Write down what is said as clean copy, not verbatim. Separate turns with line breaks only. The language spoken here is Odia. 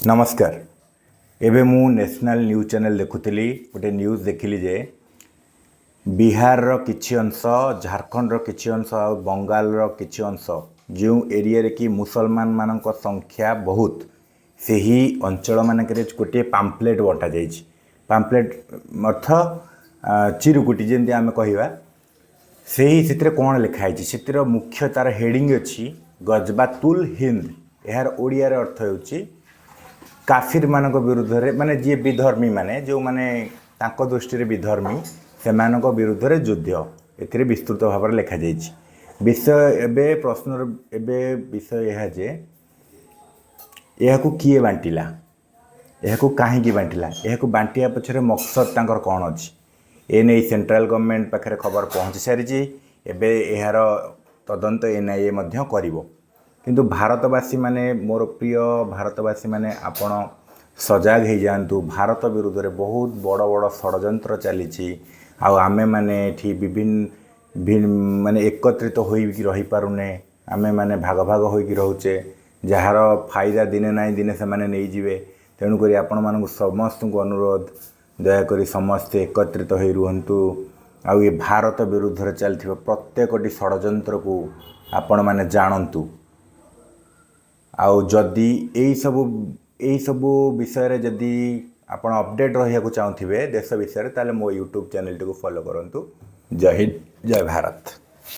ନମସ୍କାର। ଏବେ ମୁଁ ନ୍ୟାସନାଲ୍ ନ୍ୟୁଜ୍ ଚ୍ୟାନେଲ୍ ଦେଖୁଥିଲି। ଗୋଟେ ନ୍ୟୁଜ୍ ଦେଖିଲି ଯେ ବିହାରର କିଛି ଅଂଶ, ଝାଡ଼ଖଣ୍ଡର କିଛି ଅଂଶ ଆଉ ବଙ୍ଗାଳର କିଛି ଅଂଶ, ଯେଉଁ ଏରିଆରେ କି ମୁସଲମାନମାନଙ୍କ ସଂଖ୍ୟା ବହୁତ, ସେହି ଅଞ୍ଚଳମାନଙ୍କରେ ଗୋଟିଏ ପାମ୍ପଲେଟ୍ ବଣ୍ଟାଯାଇଛି। ପାମ୍ପଲେଟ୍ ଅର୍ଥ ଚିରୁକୁଟି ଯେମିତି ଆମେ କହିବା। ସେହି ସେଥିରେ କ'ଣ ଲେଖା ହେଇଛି? ସେଥିର ମୁଖ୍ୟ ତାର ହେଡ଼ିଂ ଅଛି ଗଜବାତୁଲ ହିନ୍ଦ। ଏହାର ଓଡ଼ିଆର ଅର୍ଥ ହେଉଛି କାଫିରମାନଙ୍କ ବିରୁଦ୍ଧରେ, ମାନେ ଯିଏ ବିଧର୍ମୀ, ମାନେ ଯେଉଁମାନେ ତାଙ୍କ ଦୃଷ୍ଟିରେ ବିଧର୍ମୀ, ସେମାନଙ୍କ ବିରୁଦ୍ଧରେ ଯୁଦ୍ଧ। ଏଥିରେ ବିସ୍ତୃତ ଭାବରେ ଲେଖାଯାଇଛି ବିଷୟ। ଏବେ ପ୍ରଶ୍ନର ଏବେ ବିଷୟ ଏହା ଯେ ଏହାକୁ କିଏ ବାଣ୍ଟିଲା? ଏହାକୁ କାହିଁକି ବାଣ୍ଟିଲା? ଏହାକୁ ବାଣ୍ଟିବା ପଛରେ ମକସଦ ତାଙ୍କର କ'ଣ ଅଛି? ଏ ନେଇ ସେଣ୍ଟ୍ରାଲ ଗଭର୍ଣ୍ଣମେଣ୍ଟ ପାଖରେ ଖବର ପହଞ୍ଚି ସାରିଛି। ଏବେ ଏହାର ତଦନ୍ତ ଏନ୍ଆଇଏ ମଧ୍ୟ କରିବ। କିନ୍ତୁ ଭାରତବାସୀମାନେ, ମୋର ପ୍ରିୟ ଭାରତବାସୀମାନେ, ଆପଣ ସଜାଗ ହେଇଯାଆନ୍ତୁ। ଭାରତ ବିରୁଦ୍ଧରେ ବହୁତ ବଡ଼ ବଡ଼ ଷଡ଼ଯନ୍ତ୍ର ଚାଲିଛି ଆଉ ଆମେମାନେ ଏଠି ବିଭିନ୍ନ ମାନେ ଏକତ୍ରିତ ହୋଇକି ରହିପାରୁନେ। ଆମେମାନେ ଭାଗ ଭାଗ ହୋଇକି ରହୁଛେ, ଯାହାର ଫାଇଦା ଦିନେ ନାହିଁ ଦିନେ ସେମାନେ ନେଇଯିବେ। ତେଣୁକରି ଆପଣମାନଙ୍କୁ ସମସ୍ତଙ୍କୁ ଅନୁରୋଧ, ଦୟାକରି ସମସ୍ତେ ଏକତ୍ରିତ ହୋଇ ରୁହନ୍ତୁ ଆଉ ଏ ଭାରତ ବିରୁଦ୍ଧରେ ଚାଲିଥିବା ପ୍ରତ୍ୟେକଟି ଷଡ଼ଯନ୍ତ୍ରକୁ ଆପଣମାନେ ଜାଣନ୍ତୁ। ଆଉ ଯଦି ଏଇସବୁ ବିଷୟରେ ଯଦି ଆପଣ ଅପଡ଼େଟ୍ ରହିବାକୁ ଚାହୁଁଥିବେ ଦେଶ ବିଷୟରେ, ତାହେଲେ ମୋ ୟୁଟ୍ୟୁବ୍ ଚ୍ୟାନେଲଟିକୁ ଫଲୋ କରନ୍ତୁ। ଜୟ ହିନ୍ଦ, ଜୟ ଭାରତ।